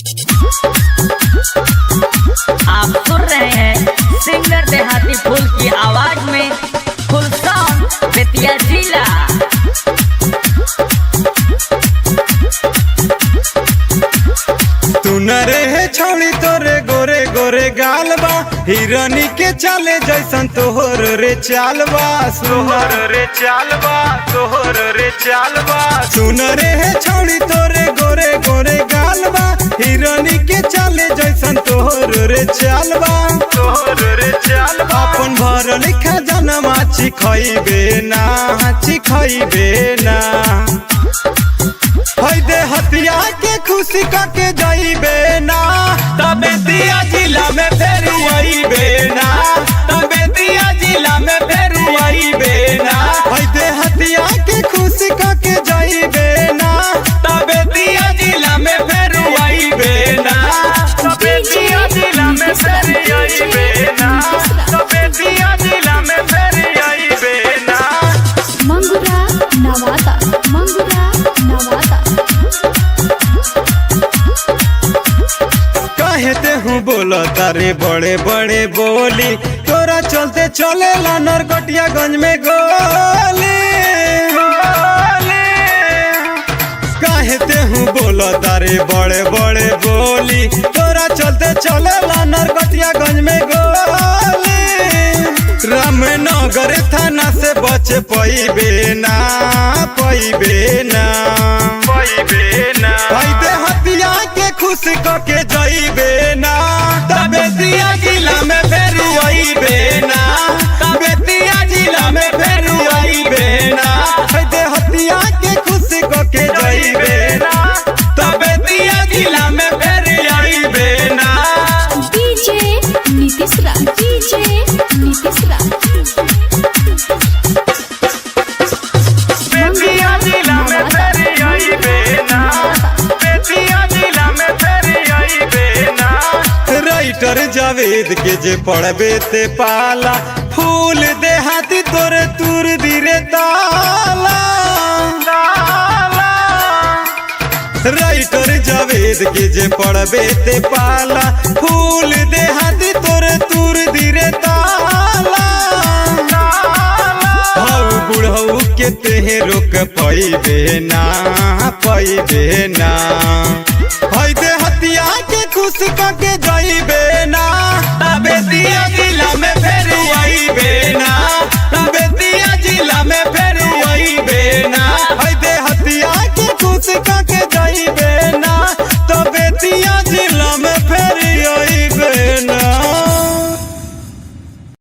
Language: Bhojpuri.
आप सुन रहे हैं सिंगर देहाती फूल की आवाज में फुल सॉन्ग बेतिया जिला। तू न रे छौड़ी तोरे गोरे गोरे गाल बा, हिरनी के चाले जैसन तोहर रे चाल बा, सोहर रे चाल बा, तोहर रे चाल बा। सुन रे छौड़ी तोरे गोरे गोरे गाल बा, हिरनी के चाले जैसन तोहर रे चाल बा, तोहर रे चाल बा। अपन भरल खजानमा चिखइबे ना, चिखइबे ना। है दे हतिया के खुशी कके जाइबे ना, तबे दिया जिला में फेर आइबे ना, तबे दिया जिला में फेर आइबे ना। है दे हतिया के खुशी कके जाइबे ना, तबे दिया जिला में फेर आइबे ना, तबे दिया जिला में फेर आइबे ना, तबे दिया जिला में फेर आइबे ना। मंगुरा नवादा, मंगुरा नवादा। कहते हूँ बोलो तारे बड़े बड़े बोली, तोरा चलते चले ला नरकटियागंज में गोली। कहते हूँ बोलो तारे बड़े बड़े बोली, तोरा चलते चले ला नरकटियागंज में गोली। रामनगर थाना से बच पैबे ना, पैबे ना, पैबे ना। पैबे हतिया के खुश कके जाइबे ना, तबे दिया जिला में फेर आइबे ना, तबे दिया जिला में फेर आइबे ना। पैबे हतिया के खुश कके जाइबे ना, तबे दिया जिला में फेर आइबे ना। डीजे नीतीश राज, डीजे नीतीश राज। बेतिया जिला में फेर आइबे ना, बेतिया जिला में फेर आइबे ना। राइटर जावेद के जे पड़बे ते पाला, फूल देहाती तोरे तूर दिरे ताला। राइटर जावेद के जे पड़बे ते पाला, फूल देहाती तोरे तूर दिरे ताला। हऊ बुढ़ऊ के तेहे रोक पैबे ना, पैबे ना। है दे हतिया के खुश कके